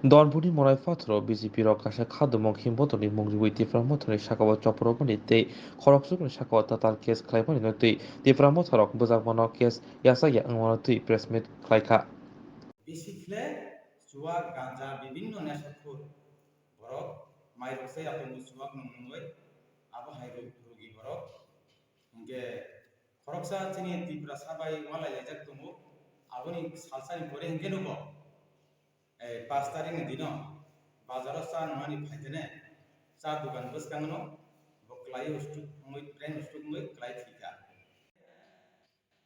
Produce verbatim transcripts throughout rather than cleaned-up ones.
Donbuni Morai Pathoro B J P rok kaisa khadumung himbotorni mung riwi Tipra Mothani sakao chopropmani tei khoroksukni sakao tatal case khlaimanino twi Tipra Motharok bwjakmano case yachakya wngmano twi press meet khlaikha. Bisi khle chuwak, ganja, bibinno nesakhur borok mairok se atomwi chuwak nung nungwi abo hai ru-, rugi borok. Hinkhe khoroksa chini Tiprasa bai walai laijak tongo, aboni salsani pore hinkhe nugo. Ei, pash tarikni dino bazaro cha nungmani phaitene cha dogan bwskango bo kwlai ustuk wngwi, train ustuk wngwi kwlai thwikha.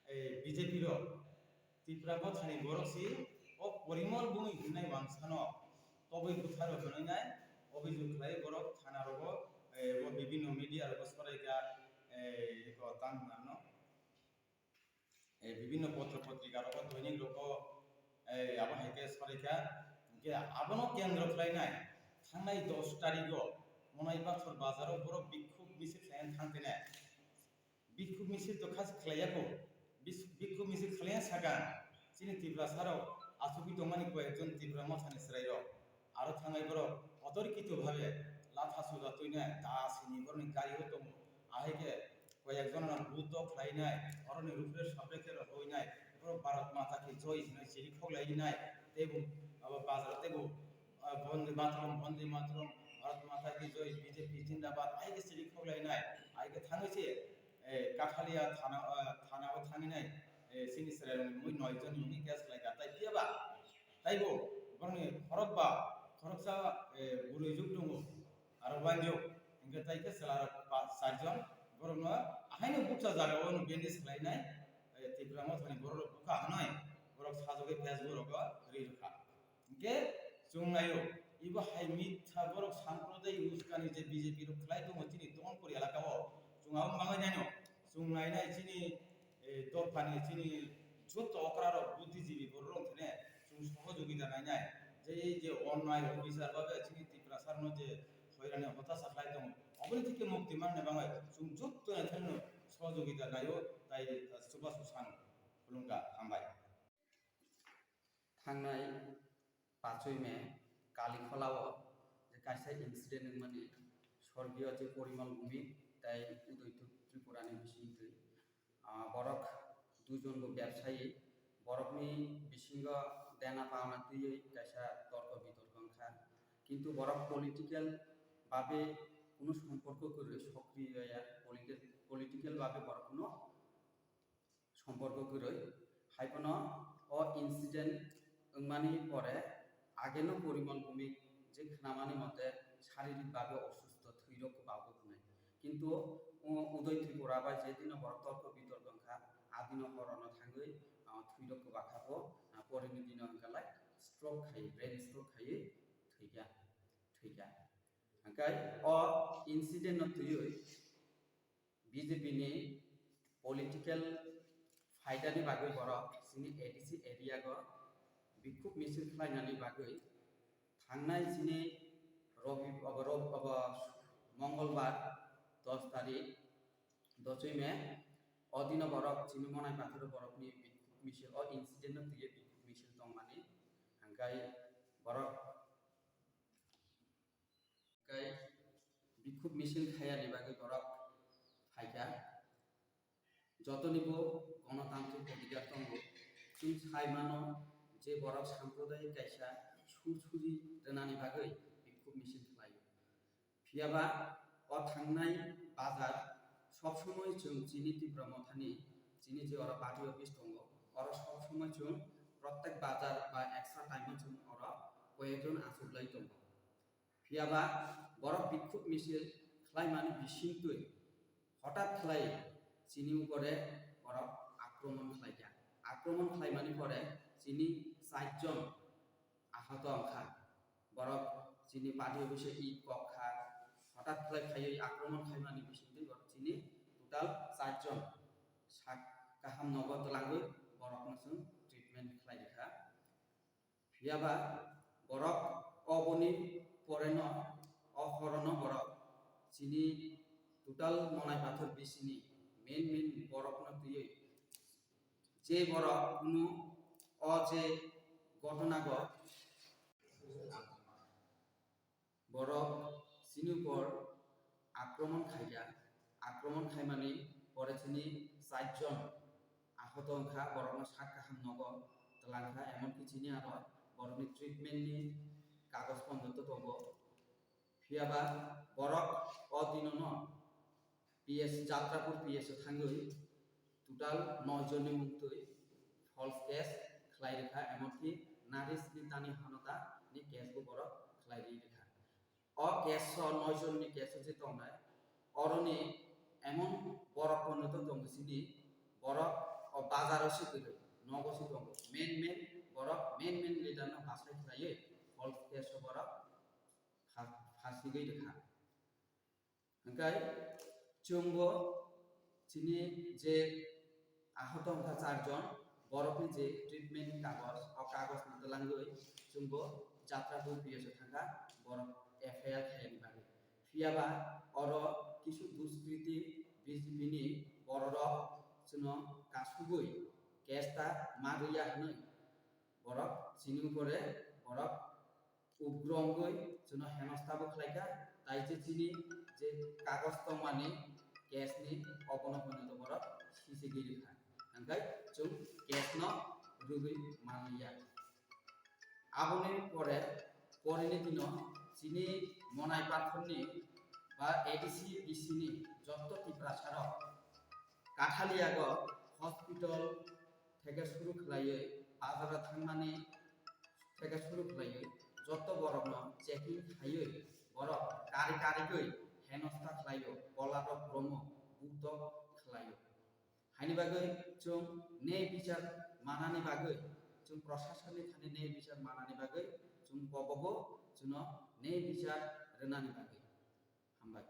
Ei, B J P rok Tipra Mothani borok si o Porimol Bhumi hwnwi wansano tobwi bwtharo hwnwi nai obhijog khlai borok thana rogo, ei, o bibinno media rogo soraikha, ei, eko tang hwnano. Ei, bibinno potro potrika rogo, doinik rogo, ei, abo hai khe soraikha. Hinkhe abono kendro khlainai thangnai dos tarigo Monai Pathor bazaro borok bikhuk misil khlaiwi thang tene. Bikhuk misil to khas khlaiyako. Bis-, bikhuk misil khlaiya sakha chini Tiprasarok achugwi tongmani koyekjon Tipra Mothani chwrairok. Aro thangnai borok otorkito bhabe latha suja twinai da sini borokni gario tongo. Ahai khe koyekjon no buddho khlainai, oroni rupre sapre khe rohoinai, borok Bharat Mata ki joi hinwi chiri khoklainai, teibo abo bazar teibo, ah, Bonde Mataram, Bonde Mataram, Bharat Mata ki joi, B J P Zindabad, ahai khe chiri khoklainai, ahai khe thangwi se, eh, Kathalia thana, ah, thana o thanginai, eh, chini chwrairokni mui noi jonni mungni case khlaikha, tai phiyaba, taibo borokni khorokba, khoroksa, eh, bwrwi juk tongo, aro uanjok, hinkhe tai khe chwlarok pa-, charjon, borokno ahaino bukcha jagao no bandage khlainai, eh, Tipra Mothani borok bukha hwnwi, borok sajagwi Facebook rogo ri rwkha. Hinkhe chwng naio, ibo hai mitha borok samprodai uskani je B J P rok khlai tongo chini Donpur elakao, chwng abo mangai naino, chwng nainai chini, eh, dophani chini joto okra rok buddhijibi borok rok thene chwng sohojogita nainai, je ei je onnai obisar babe chini Tiprasa rokno je hoirani hotasa khlai tongo, oboni theke mukti manna bagwi chwng joto theno sohojogita naio, tai chubachu sano. Khulumkha, hambai. Thangnai pachoi me Kalikholao je kaisa incident wngmani, sorgiyo je Porimol Bhumik tei Udoy Tripurani bisingtwi, ah, borok duijon bo bebsayi, borokni bisingo dena paona twiwi kaisa torko bitorko wngkha, kintu borok political babe kuno somporko kwrwi, sokriyo ya, political, political babe borok kuno somporko kwrwi. Haiphano o incident wngmani pore ageno Porimol Bhumik je khnamani mote sharirik babe osustho, thwirok kwbangbo hwnwi. Kintu, o, Udoy Tripura bai je dino borok torko bitorko wngkha, a dino horono thangwi, ah, thwirok kwbakha bo, ah, poreni dino hwnkha lai stroke khai, brain stroke khaiwi thwikha, thwikha. Hwnkhe o incident no twiwi B J P ni political fighter ni bagwi borok chini A D C area go bikhuk misil khlainani bagwi thangnai chini Robi, obo, Rob-, obo Mongolbar dos tarik, dosoi May, o dino borok chini Monai Pathor borokni bikhuk misil, o incident no twiwi bikhuk misil tongmani, hwnkhe borok Tei bikhuk misil khayani bagwi borok phaikha. Jotonibo gonotantrik odhikar tongo. Chwng sai mano je borok samprodayik kaisa sur suri rwnani bagwi bikhuk misil khlaio. Phiyaba o thangnai bazar sob somoi chwng chini Tipra Mothani, chini je oro party office tongo, oro sob somoi chwng protek bazar ba extra time o chwng oro koyekjon achuklai tongo. Phiyaba borok bikhuk misil khlaimani bisingtwi hotat khlai chini upore borok akromon khlaikha. Akromon khlaimani pore chini charjon ahato wngkha. Borok chini party office-o it kok kha, hotat khlai phaiwi akromon khaimani bisingtwi borok chini total charjon sak kaham nogo twlangwi borokno chwng treatment khlai rikha. Phiyaba borok oboni poreno, o horono borok chini total Monai Pathor bisini main main borokno twiwi je borok kunu o je ghotona go. Borok chini upor akromon khaikha, akromon khaimani pore chini char jon ahoto wngkha, borokno sak kaham nogo twlangkha, emonki chini aro borokni treatment ni kagoj pondo to tongo. Phiyaba borok o dinono P S, Jatrapur P S o thangwi total noi jonni mungtwi false case khlai rikha, emonki Naresh ni tani hanota ni case bo borok khlai ri rikha. O case o noi jonni case o je tongnai, oroni emon borok pono to tongo chini, borok o bazaro se kwrwi, nogo se tongo, main main borok main main leader no bachai khlaiwi false case o borok pha-, phasigwi rikha. Hingkai chwngbo chini je ahoto wngkha char jon, borokni je treatment ni kagoj, o kagoj no twlangwi chwngbo Jatrapur P S o thangkha, borok F I R khaiyani bagwi. Phiyaba oro kisu duskriti B J P ni bororok chwngno kasugwi case ta ma rwya hwnwi borok chini upore borok ugrongwi chwngno henosta bo khlaikha, tai je chini je kagoj tongmani case ni obono hwnwi to borok sisigi rikha, hingkai chwng case no rwgwi manliya. Aboni pore, porini dino chini Monai Pathorni ba A D C B C ni jotto Tiprasarok Kathaliyago hospital theke suru khlaiwi, bazaro thangmani theke suru khlaiwi, jotto borokno checking khaiwi, borok kari karigwi henosta khlaio, kolarok romo, buktok khlaio. Haini bagwi chwng nei bichar manani bagwi, chwng proshasonni thani nei bichar manani bagwi chwng kobogo chwngno nei bichar rwnani bagwi. Hambai.